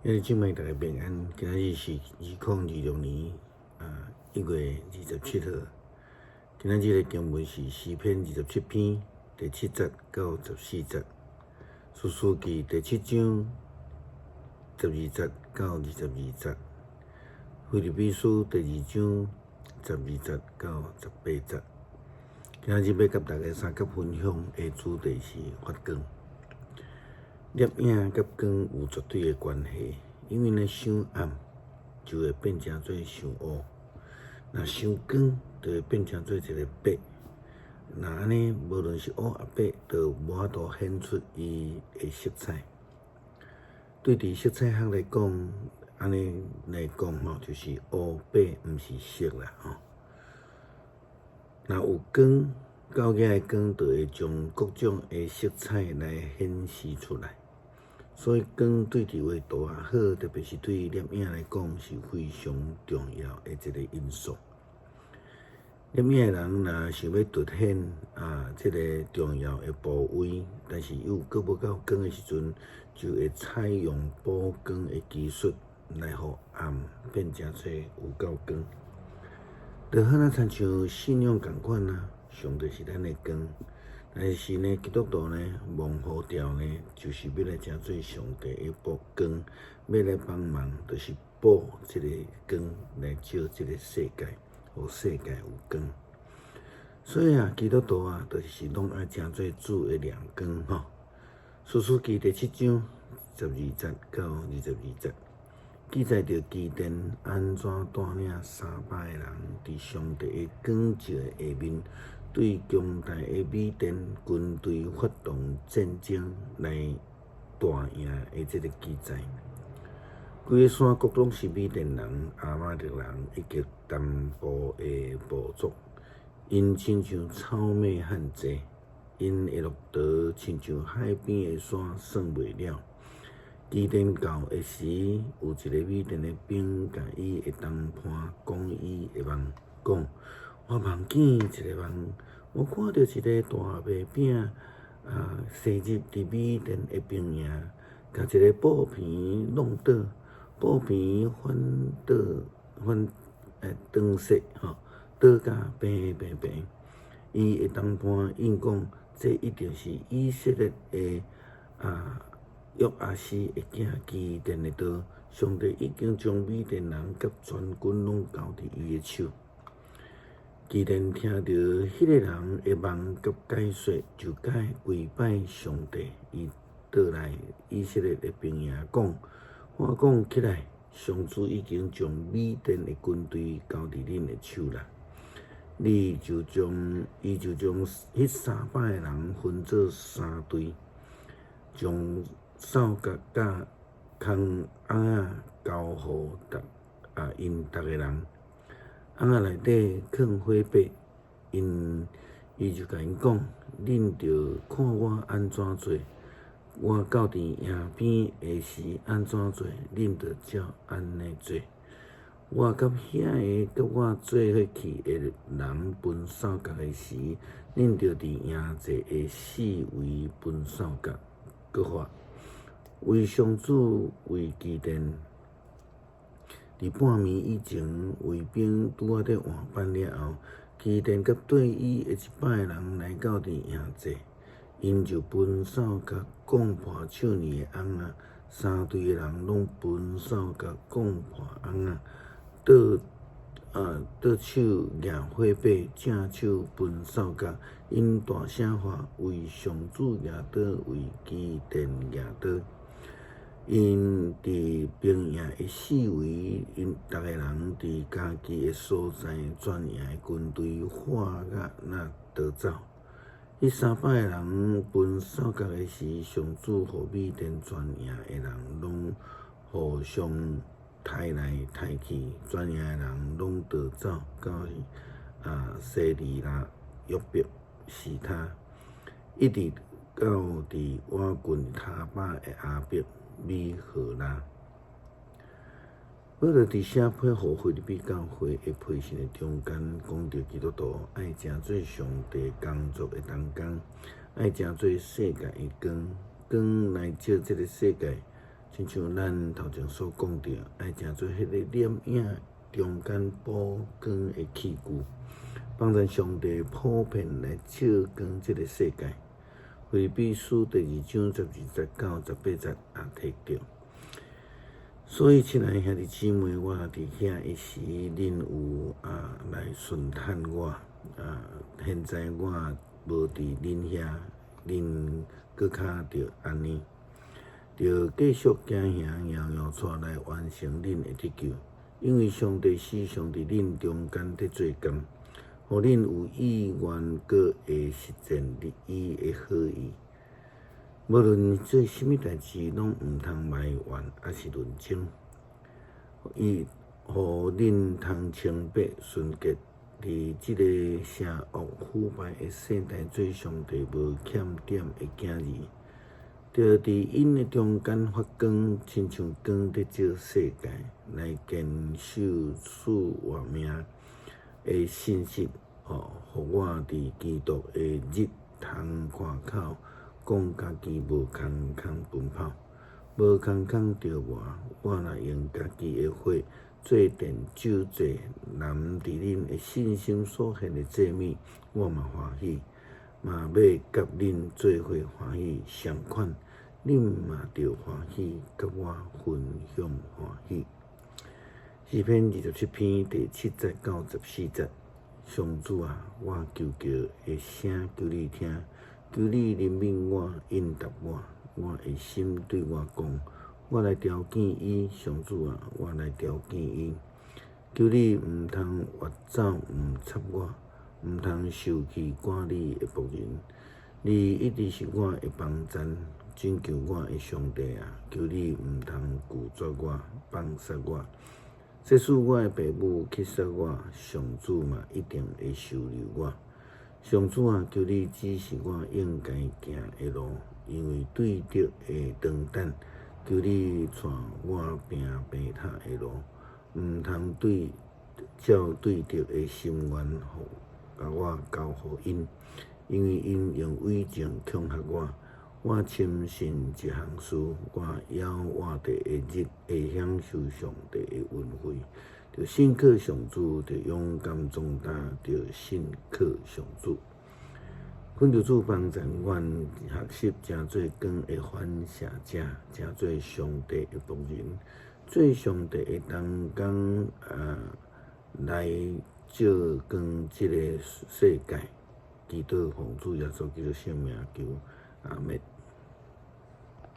兄弟姊妹，大家平安。今仔日是2026年1月27號。今仔日的經文是詩篇27篇第7節到14節，士師記第七章12節到22節，腓立比書第二章12節到18節。今仔日欲佮大家相佮分享的主題是發光。攝影佮光有絕對的關係，因為若傷暗就會變成做傷烏，若傷光就會變成做一个白。若按呢，無論是烏抑白，都無法度顯出伊的色彩。對佇色彩學來講，按呢來講吼，就是烏白毋是色啦吼。若有光，夠額的光就會將各種的色彩來顯示出來。所以光對佇畫圖也好，特別是對攝影來講是非常重要的一个因素。攝影的人若想欲凸顯這个重要的部位，但是又閣無夠光的時陣，就會採用補光的技術來予暗變成做有夠光。就好若親像信仰仝款啊，上帝是咱的光。但是呢，基督徒呢，蒙呼召呢，就是欲來成做上帝的光，欲來幫忙，就是補這个光來照這个世界，予世界有光。所以啊，基督徒啊，就是攏愛成做主的亮光吼。士師記第七章12節到22節，記載著基甸按怎帶領300个人，佇上帝的光照的下面，對強大的米甸軍隊發動戰爭來大贏的這个記載。規个山谷攏是米甸人、亞瑪力人以及南部的部族，𪜶親像草馬遐濟，𪜶的駱駝親像海邊的沙，算袂了。基甸到的時，有一个米甸的兵共伊的同伴講伊的夢，講：我夢見一个夢，我看著一个大麥餅生入佇米甸的兵營，共一个布棚挵倒，布棚反倒反轉勢吼，倒甲平平平。伊的同伴應講，這一定是以色列的約阿施的囝基甸的刀，上帝已經將米甸人佮全軍攏交佇伊的手。基甸聽著彼个人的夢佮解說，就改跪拜上帝。伊倒來以色列的兵營講：我講起來，上主已經將米甸的軍隊交佇恁的手啦。你就將伊就將彼300个人分做三隊，將掃角佮空甕仔交予逐𪜶逐个人。甕仔內底囥火把，伊就共𪜶講：恁著看我按怎做，我到佇營邊的時按怎做，恁著照按呢做。我佮遐个佮我做伙去的人分掃角的時，恁著佇營寨的四圍分掃角。閣話，為上主為基甸。佇半暝以前，衛兵拄仔佇換班了後，基甸佮綴伊的100个人來到佇營寨，𪜶就分掃角摃破手呢的甕仔，三隊的人攏分掃角摃破甕仔，倒手舉火把，正手分掃角，𪜶大聲喊：為上主舉刀，為基甸舉刀！𪜶佇兵營的四圍，𪜶逐个人佇家己的所在，全營的軍隊喊甲若逃走。彼300个人分掃角的時，上主予米甸全營的人攏互相刣來刣去，全營的人攏逃走到西利拉約伯示他，一直到佇倚近他巴的亞伯米何拉。保羅佇寫批予腓立比教會的批信的中間，講著基督徒愛成做上帝工作的同工，愛成做世界的光，光來照這个世界，親像咱頭前所講著，愛成做彼個點影中間補光的器具，幫助上帝普遍來照光這个世界。腓立比書第二章12節到18節也提著。所以，親愛的兄弟姊妹，我若佇遐的時，恁有來順探我啊。現在我無佇恁遐，恁閣較著按呢，著繼續行行搖搖帶來完成恁的得救，因為上帝時常佇恁中間佇做工，予恁有意願閣會實踐伊的好意。無論做啥物代誌，攏毋通埋怨，抑是論爭。伊予恁通清白純潔，佇這个邪惡腐敗的世代，做上帝無欠點的囝兒，著佇𪜶的中間發光，親像光佇照世界，來堅守賜活命的信實，予我佇基督的日通誇口，講家己無空空奔跑，無空空著磨。我若用家己的血做奠酒祭，男佇恁的信心所獻的祭物，我嘛歡喜，嘛欲佮恁做伙歡喜相款，恁嘛著歡喜，佮我分享歡喜。詩篇27篇第7節到14節，上主啊，我求告的聲求你聽。求你憐憫我，應答我。我的心對我講，我來朝見伊。上主啊，我來朝見伊。求你毋通越走，毋插我，毋通受氣趕你的僕人。你一直是我的幫贊，拯救我的上帝啊！求你毋通拒絕我，放殺我。即使我的爸母棄殺我，上主嘛一定會收留我。上主啊，求你指示我應該行的路，因為對敵會當等，求你帶我行平坦的路，毋通對照對敵的心願，共我交予𪜶，因為𪜶用偽證恐嚇我。我深信這項事，我猶活著的日會享受上帝的恩惠。著信靠上主，著勇敢壯膽，著信靠上主。懇求主幫助阮學習成做光的反射者，成做上帝的僕人，做上帝的同工啊，來照光這个世界。祈禱奉主耶穌基督聖名求，阿們。